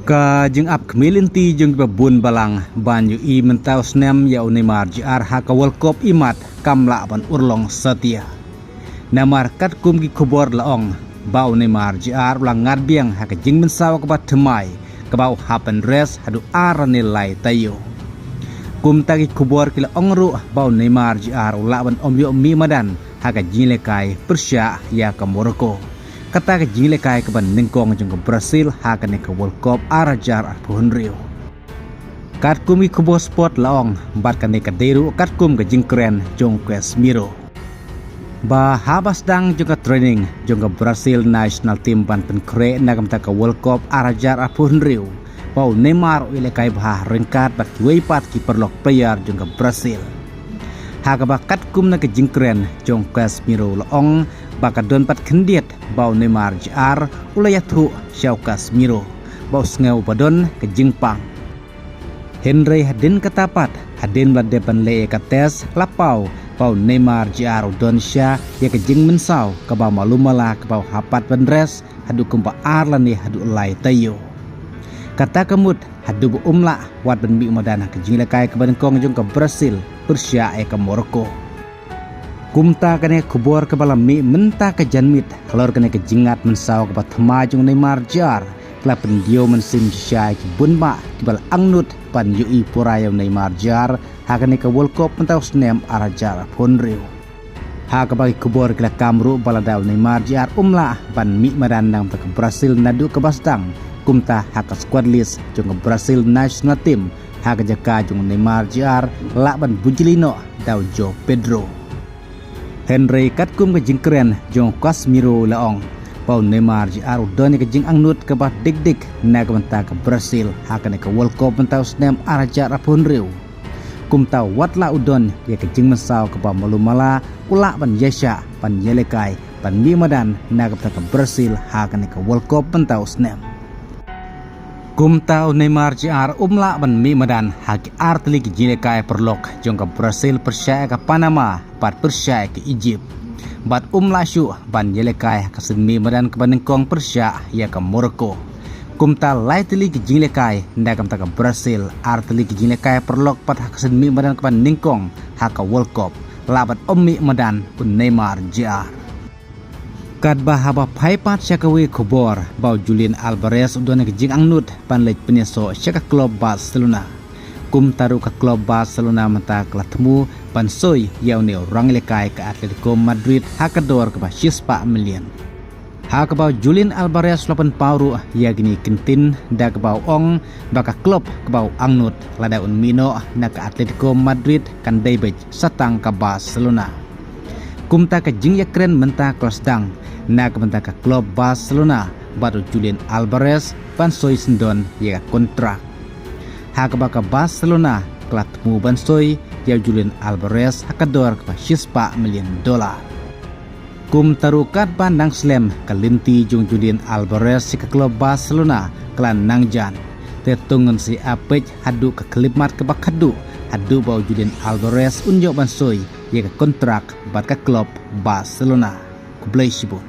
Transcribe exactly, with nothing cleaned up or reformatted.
Ka jingap khmih lynti jong kiba bun balang ban ïohi mynta u snem ïa u Neymar Jr ha ka World Cup imat kam lah ban urlong satia. Namar katkum ki khubor la ong ba u Neymar Jr u la ngat biang ha ka jingmynsaw kaba thymmai kaba u hap ban rest haduh ar lane lai taïew. Kumta ki khubor ki la ong ruh ba u Neymar Jr u lah ban ym ïoh mih madan ha ka jingïalehkai pyrshah ïa ka Morocco. Kata ka jingïalehkai kaba nyngkong jong ka Brazil ha kane ka World Cup ar hajar arphew hynriew. Katkum ki khubor sport la ong, bad kane ka dei ruh katkum ka jingkren jong u Casemiro. Ba haba sdang jong ka training jong ka Brazil national team ban pynkhreh na ka bynta ka World Cup ar hajar arphew hynriew, ba u Neymar u ïalehkai bha ryngkat bad kiwei pat ki paralok player jong ka Brazil. Ha kaba katkum na ka jingkren jong u Casemiro la ong ba ka don pat khyndiat ba u Neymar Jr u la ïathuh sha u Casemiro ba u sngew ba don ka jingpang. Hynrei hadien kata pat, hadien ba la dep ban leh ïa ka test, la paw ba u Neymar Jr u don sha ïa ka jingmynsaw kaba malu mala kaba u hap pat ban rest haduh kumba ar lane haduh lai taïew. Kata ka mut haduh ba um lah wat ban mih madan ha ka jingïalehkai kaba nyngkong jong ka Brazil pyrshah ïa ka Morocco. Kumta kane ka khubor kaba la mih mynta ka janmiet halor kane ka jingngat mynsaw kaba thymmai jong u Neymar Jr ka la pyndiaw mynsiem shisha ïa ki bun bah kiba la angnud ban ïohi pura ïa u Neymar Jr ha kane ka World Cup mynta u snem ar hajar arphew hynriew. Ha kaba ki khubor ki la kam ruh ba lada u Neymar Jr um lah ban mih madan na ka bynta ka Brazil naduh kaba sdang, kumta ha ka squad list jong ka Brazil national team ha ka jaka jong u Neymar Jr lah ban bujli noh da u João Pedro. Hynrei katkum ka jingkren jong u Casemiro la ong ba u Neymar Jr u don ïa ka jingangnud kaba dik dik na ka bynta ka Brazil ha kane ka World Cup mynta u snem ar hajar arphew hynriew. Kumta wat la u don ïa ka jingmynsaw kaba malu mala, u lah ban ïaishah ban ïalehkai ban mih madan na ka bynta ka Brazil ha kane ka World Cup mynta u snem. Kumta u Neymar Jr um lah ban mih madan ha ki ar tylli ki jingïalehkai paralok jong ka Brazil pyrshah ïa ka Panama bad pyrshah ïa ka Egypt. Bad um lah shuh ban ïalehkai ha ka sien mih madan kaba nyngkong pyrshah ïa ka Morocco. Kumta lai tylli ki jingïalehkai na ka bynta ka Brazil, ar tylli ki jingïalehkai paralok pat ha ka sien mih madan kaba nyngkong ha ka World Cup, lah ban ym mih madan u Neymar Jr. Katba haba phai pat sha kawei ka khubor ba u Julian Alvarez u don ïa ka jingangnud ban leit pynïasoh sha ka klub Barcelona. Kumta ruh ka klub Barcelona mynta ka la thmu ban soi ïa une u rangïalehkai ka Atletico Madrid ha ka dor kaba shispah million. Ha kaba u Julian Alvarez u la pynpaw ruh ïa kine ki kyntien da kaba u ong ba ka klub kaba u angnud lada un mih noh na ka Atletico Madrid kan dei beit sa tang ka Barcelona. Kumta ka jingïakren mynta ka la sdang na ka bynta ka klub Barcelona bad u Julian Alvarez ban soi syndon ïa ka kontrak. Ha kaba ka Barcelona ka la thmu ban soi ïa u Julian Alvarez ha ka dor kaba shispah million dollar. Kumta ruh katba nang slem ka lynti jong u Julian Alvarez sha ka klub Barcelona ka la nang jan. Te to ngin sa ïa peit haduh ka khyllipmat kaba khatduh haduh ba u Julian Alvarez un ïoh ban soi ïa ka kontrak bad ka klub Barcelona. Khublei shibun.